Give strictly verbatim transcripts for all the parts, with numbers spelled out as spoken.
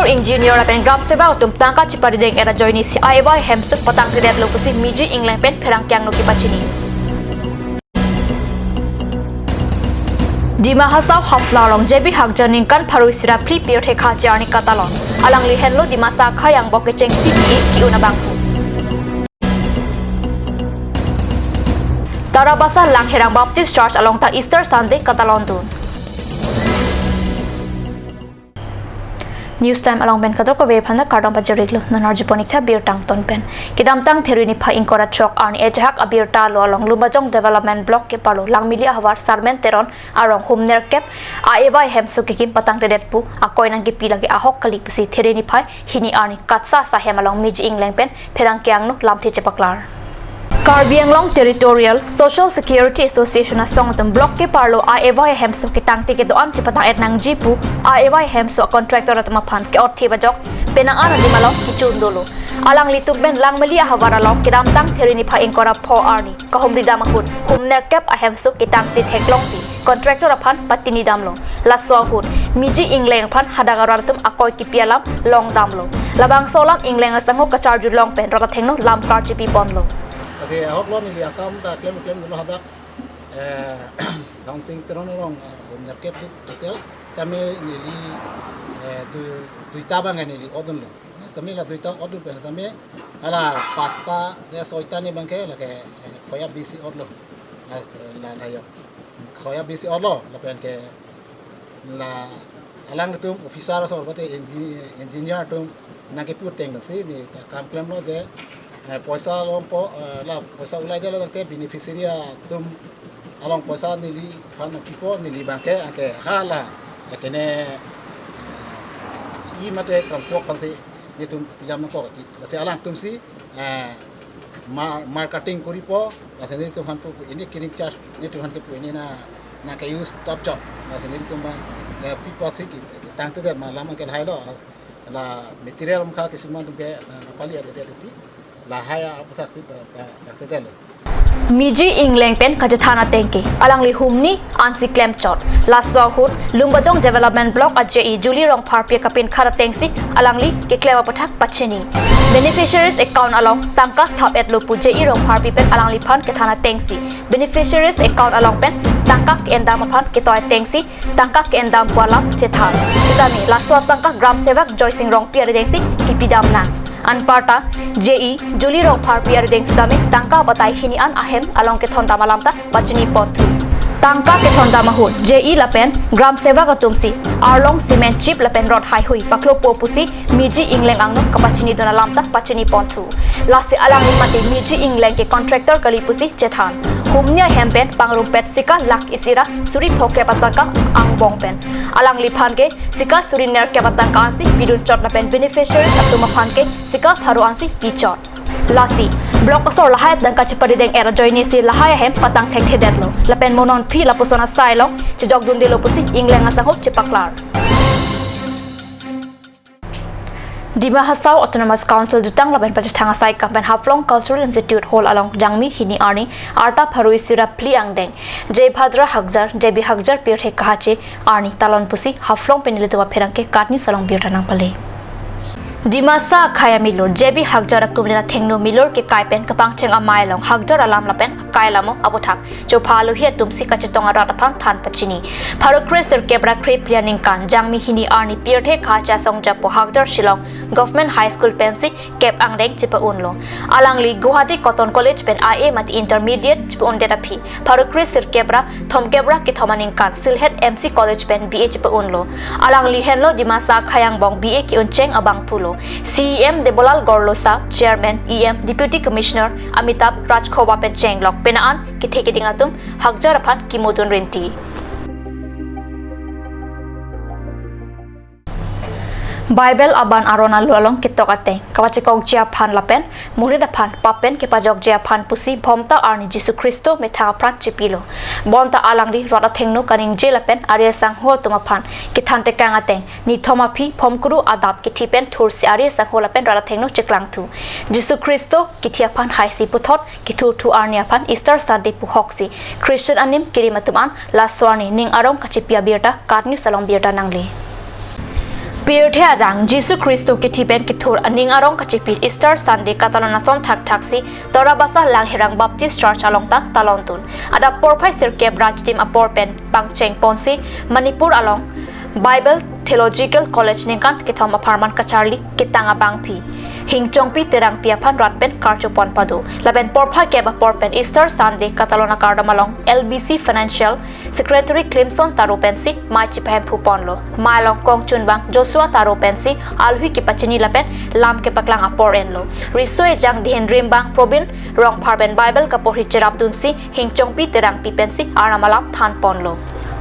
Engineer lapen gram sevak atum tangka cheparideng et ajoinesi A A Y hemso patangtedetlo pusi Miji Engleng pen pherangke angno kepachini. Dima Hasao Haflong along J B Hakjar ningkan pharo isi ra phli pirthe khache arni katalon. Alangli henlo Dimasa akhei angbong kechengsi B A ke-un abangphu. Tarabasa Langherang Baptist Church along ta Easter Sunday katalondun. News Time along pen kadokave aphan ta kardom pajir-iklo. Non arjupon-ik tha birta angton pen. Kedamtang Theri niphai ingkoi ra throk arni ejahak abirta alo along Lumbajong Development Block keparlo Langmili ahavar Sarmen Teron arong hum nerkep A A Y hemso kekim patangtedet pu akoi nangkepi lake ahok kali pusi Theri niphai hini arni Katsa Sahem along Miji Engleng pen pherangke angno lamthe chepaklar. Karbi Anglong Territorial Social Security Association asong atum block keparlo A A Y hemso ketangte kedo-an chepatang-et nangji pu A A Y hemso contractor atum aphan ke-ot thip ajok penang an adim along kechun dolo. Alanglitum pen Langmili ahavar along kedamtang Theri niphai ingkoi ra pho arni kahumri dam ahut hum nerkep ahemso ketangte theklongsi contractor aphan patini damlo. Laso ahut Miji Engleng aphan hadak arat atum akoi kepi alam long damlo. Labangso alam Engleng asangho kacharjulong pen rot athengno lam karchipi ponlo. Lasi ahoklo neli akam ta klem klem dolo hadak, eh, Dhansing Teron arong, eh, hum nerkep duk hotel. Tame neli, eh, du-, duita abang neli otdunlo. Tame la duita otdun pen tame hala pasta ya soita ni abangke lake, eh, khoya bisi otlo. La, la, la yo. Khoya bisi otlo, lapen ke la alangtum officer asor kote engi-, engineer atum nangkepu ateng si neta kam klemlo je, eh, poisa longpo, eh, la poisa ulai jalo tangte beneficiary atum along poisa neliphan nangpipo, neli abangke anke hala, eh, kene, eh, i mate kramsok aphansi netum jam nangkok ti. Lasi alangtum si, eh, mar-, marketing koripo, lasi netum aphan pu, pu ini cleaning charge netum aphan ke pu ini na, nangke-use tap chok. Lasi netum abang, eh, pipo si ki, ketangtedet ma lam anke lahai lo. La material mukha kisuman atum ke, eh, pali ade ade ti. Lahai aputhak si, eh, ta-, tangtedetlo. Miji Engleng pen kachethan ateng ke alangli humni ansi klemchot. Laso ahut Lumbajong Development Block a J E Julie Rongpharpi kapinkhat atengsi alangli keklem aputhak pachini. Beneficiaries account along tangka thap-etlo pu J E Rongpharpi pen alangliphan kethan atengsi beneficiaries account along pen tangka ke-endam aphan ketoi atengsi tangka ke-endam pu alam chethan. Sitame laso atangka gram sevak Joysing Rongpi aridengsi kepidam nang. Anparta J E Julie Rongpharpi arideng sitame tangka batai hini an ahem along kethondam alam ta pachini ponthu. Tangka kethondam ahut J E lapen gram sevak atum si arlong cement chip lapen rot haihui paklopo pusi Miji Engleng angno kapachinidun alam ta pachini ponthu. Lasi alangli mate Miji Engleng ke contractor kali pusi chethan. Humni ahem pen pangrumpet sika lakh isi ra suri phokep atangka angbong pen. Alangliphan ke sika suri nerkep atangka ansi pidunchot lapen beneficiaries atum aphan ke sika pharo ansi pichot. Lasi block asor lahai atangka cheparideng-et ajoinesi lahai ahem patang thekthedetlo. Lapen mo non aphi lapuson asai along chejokdundelo pusi Engleng asangho chepaklar. Dima Hasao Autonomous Council dutang lapen pachethang asai akam pen Haflong Cultural Institute Hall along Jangmi hini arni arta pharo isi ra phli angdeng Jai Bhadra Hakjar, J B Hakjar pirthe kahache arni talon pusi Haflong pen nelitum apherangke KAT News along birta nangpale. Dimasa akhei amilur J B Hakjar akumri ra thengno milur kekai pen kapangcheng amei along Hakjar alam lapen akai alamo aputhak chopha alohi atum si kachetong arat aphan than pachini. Pharo kre sirkep ra kre phli aningkan Jangmi hini arni pirthe kahache asong japo Hakjar Shillong Government High School pensi kep angdeng chepa-unlo. Alangli Guwahati Cotton College pen I A mate intermediate chepa-undet aphi pharo kre sirkep ra thomkep ra kethom aningkan Sylhet M C College pen B A chepa-unlo. Alangli henlo Dimasa akhei angbong B A ke-uncheng abangphulo. C E M Debolal Gorlosa, Chairman, E M, Deputy Commissioner Amitabh Rajkhowa pen chenglok penang an kethe keding atum Hakjar aphan kemodun rinti. Bible aban aron alo along ketok ateng kapachekokji aphan lapen monit aphan pap pen kepajokji aphan pusi Bhomta arni Jisu Khristo methang apran chepilo. Bonta alangli rat athengno kaningje lapen ari asangho atum aphan kethan tekang ateng nithom aphi Bhomkuru adap kethi pen thursi ari asangho lapen rat athengno cheklangthu. Jisu Khristo kethi aphan haisi puthot kethurthu arni aphan Easter Sunday puhoksi Christian anim kerim atum an laso arni ning arong kachepi abirta KAT News along birta nangle. Pirthe adang Jisu Khristo kithi pen kethur aning arong kachepit Easter Sunday katalon ason thakthaksi Tarabasa Langherang Baptist Church along ta talondun. Adap porphai sirkep rajdim apor pen pangcheng ponsi Manipur along Bible Theological College ningkan kethom apharman kacharli ketang abangpi Hingchongpi Terangpi aphan rat pen karcho pon pado. Lapen porphai kep apor pen Easter Sunday katalon akardom along L B C Financial Secretary Clemson Taro pensi mai chipahemphu ponlo. Mai along kongchunbang Joshua Taro pensi alhui kepachini lapen lam kepaklang apor enlo. Riso ejang dihin rimbang Probin Rongphar pen Bible kaporhi cherapdunsi Hingchongpi Terangpi pensi Arnam alam than ponlo.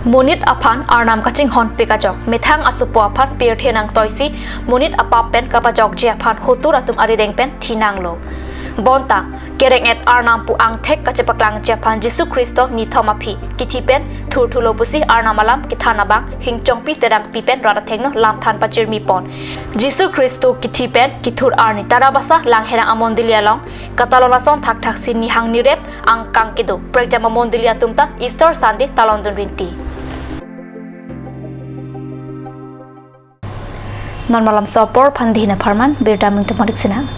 Monit aphan Arnam kachinghon pik ajok, methang asopo aphan pirthe nangtoisi, monit apap pen kapajokji aphan hotur atum arideng pen thinanglo. Bonta kereng-et Arnam pu angthek kachepaklangji aphan Jisu Khristo nithom aphi kithi pen thurthulo pusi Arnam alam kethan abang Hingchongpi Terangpi pen rat athengno lam than pachirmi pon. Jisu Khristo kithi pen kethur arni Tarabasa Langherang amondoli along katalon ason thakthaksi nihang nirep angkang kedo prekjam amondoli atum ta Easter Sunday talondun rinti. Non malam so apor aphan dihin apharman birta mingtum hadik sina.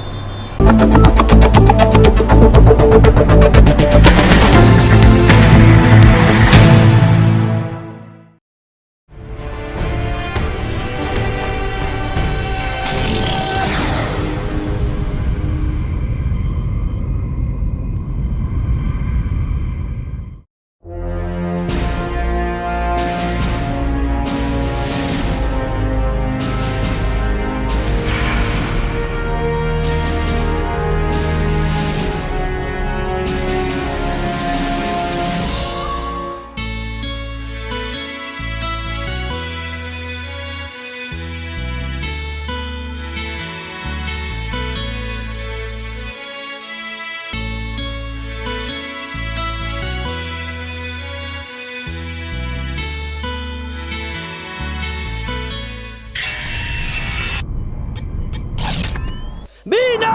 Bina!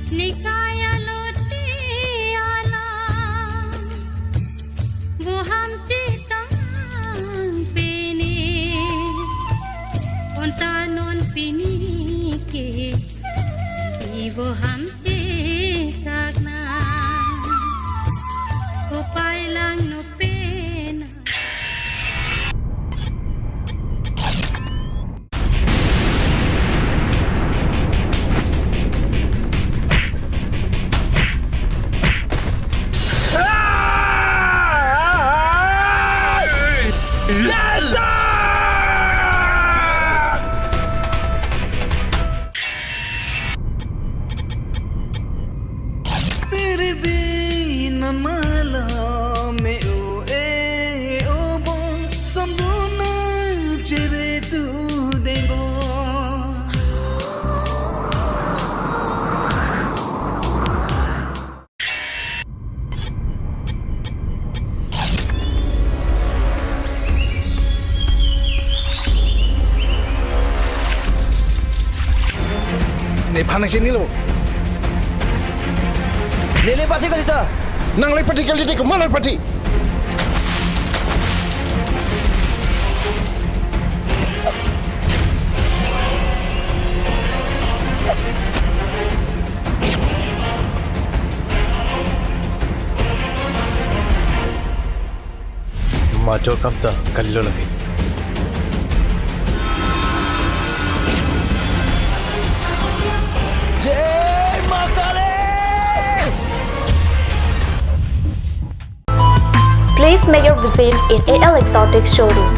Nikaya lote alam, boham chetang pene, onta non pini ke, i boham chetak na, kopai lang no pena. Piribi namala me o e o bong samduna chere tu debo. Nephan nangchinilo. Nele party kalisa. Nangle party kali te komat party. Major kam ta kalilo lagi. Jai Ma Kali! Please make your visit in A L Exotics showroom.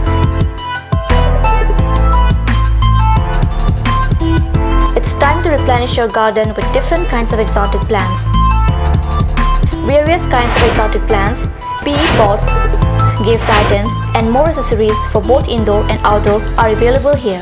It's time to replenish your garden with different kinds of exotic plants. Various kinds of exotic plants, P E pots, gift items, and more accessories for both indoor and outdoor are available here.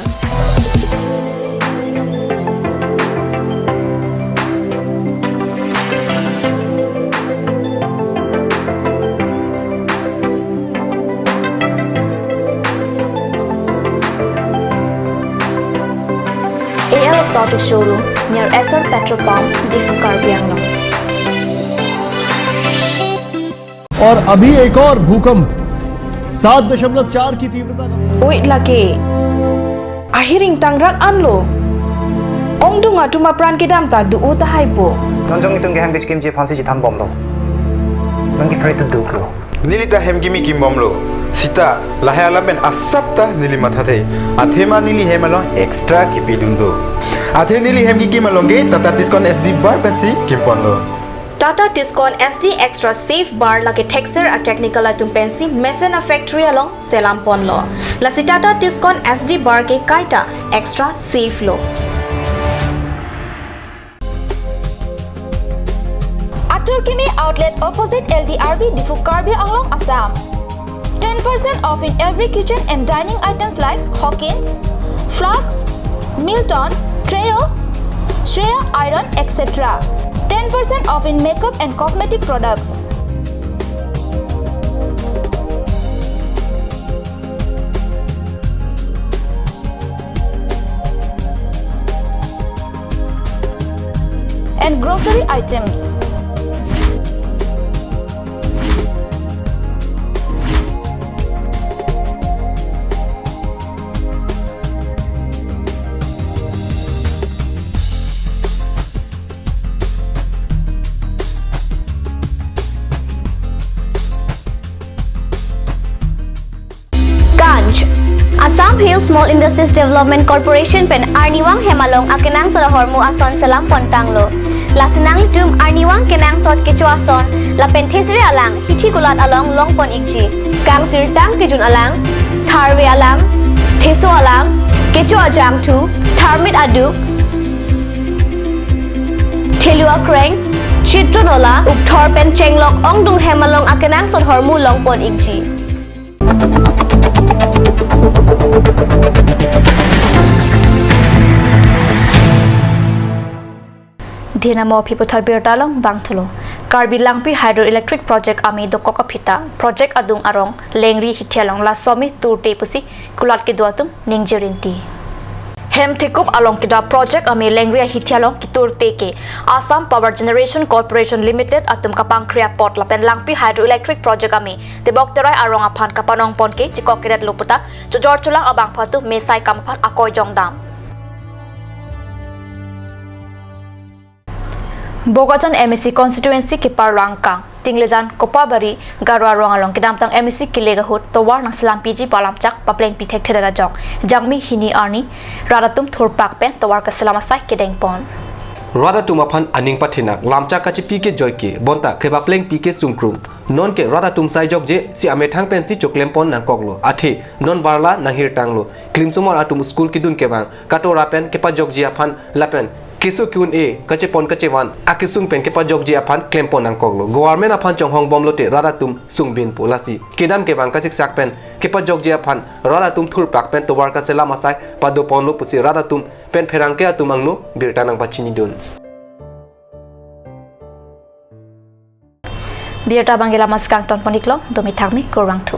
Showroom near Essar Petrol Pump, Diphu, Karbi Anglong. और अभी एक और भूकंप सात दशमलव चार की तीव्रता का। Oi, lake ahiring tangrak anlo. Ongdung atum apran kedam ta do-o tahai po. Non jong itum ke hem kechikimji aphansi chetham bomlo. Non ke pray to do lo. Neli ta hem kimi kim bomlo. Sita lahai alam pen asap ta neli mathathe. Athema neli hem along extra kipidun do. Athe neli hem kikim along ke Tata Tiscon S D bar pensi kimponlo. Tata Tiscon S D Extra Safe Bar lake thekser a-technical atum pensi mesen a-factory along selam ponlo. Lasi Tata Tiscon S D bar ke kaita extra safe lo. Atur Kimi Outlet, opposite L D R B, Diphu, Karbi Anglong, Assam. Ten percent off in every kitchen and dining items like Hawkins, flasks, Milton, Treo, Shreya iron, et cetera. Ten percent off in makeup and cosmetic products. And grocery items. Kanj. Assam Hill Small Industries Development Corporation pen arnivang hem along akenangsot ahormu ason selam pontanglo. Lasi nanglitum arnivang kenangsot kecho ason lapen thesere alang hithi kulat along longpon ikji. Kangsirtang kejun alang, tharve alang, theso alang, kecho ajangthu, tharmit aduk, thelu akreng, chitron ola, ukthor pen chenglok ongdung hem along akenangsot ahormu longpon ikji. Dhinamo aphi puthot birta along bangthulo. Karbi Langpi Hydroelectric Project amei dokok aphi ta project adung arong lengri hithi along laso amei turte pusi kulat kedo atum ningje rinti. Hem thekup along kedo project amei lengri ahithi along keturte ke Assam Power Generation Corporation Limited atum kapangkri apot lapen Langpi Hydroelectric Project amei tebok terai arong aphan kapanong pon ke chekok keret lo puta chojor cholang abangphu atum mesai kam aphan akoi jongdam. Bokajan M A C constituency keparlo angkang Tinglejan Kopabari Garo arong along kedamtang M A C kelek ahut tovar nangselam piji pu alamchak paplengpi thekthe ajok Jangmi hini arni rat atum thurpak pen tovar kaselam asai kedeng pon. Rat atum aphan aning pathinak lamchak kachipi ke joike bonta kepaplengpi ke sungkrum. Nonke rat atum sai jokje si amethang pensi choklem pon nangkoklo. Athe non barla nanghirtanglo. Klimsomar atum school kedun kevang katora pen kepajokji aphan lapen keso ke-un-e kachepon kachevan akesung pen kepajokji aphan klempon nangkoklo. Government aphan chonghong bomlote rat atum sungbin pu lasi kedam kevang kasiksak pen kepajokji aphan rat atum thurpak pen tovar kaselam asai padoponlo pusi rat atum pen pherangke atum angno birta nangpachinidun. Birta abang ke la-an si kangton pon iklo, domi thakmi, kurvangthu.